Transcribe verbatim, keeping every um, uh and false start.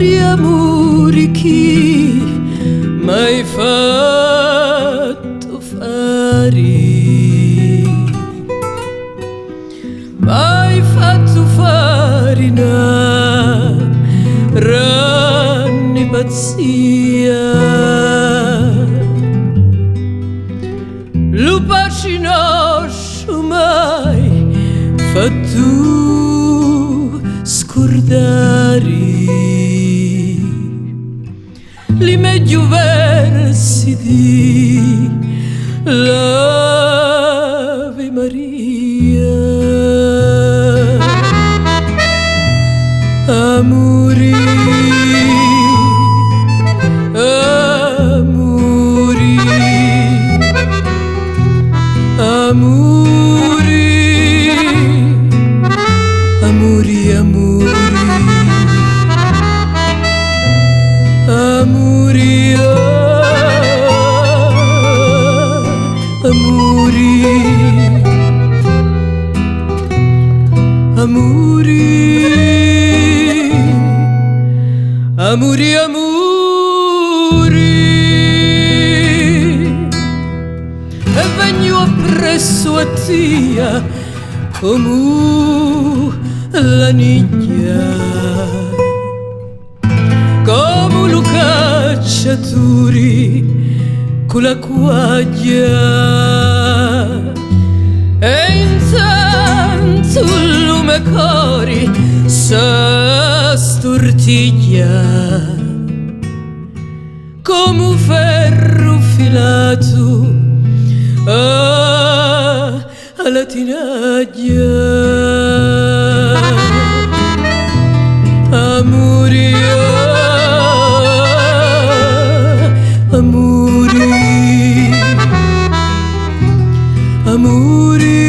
Amuri, amuri chi m'hai fattu fari, m'hai fattu fari na ranni pazzia. Lu patri nostru m'hai fattu scurdari li megghiu versi di l'Avi Maria. Amuri, amuri, amuri, amuri, amuri, amuri, ah. Amuri, amuri, amuri, amuri, e vegnu appressu a tia comu la nigghia. Comu lu cacciaturi cu la quagghia, e intantu lu me cori s'asturtigghia comu ferru filatu. Ah, a la tinagghia. Amuri, ah, amuri, amuri,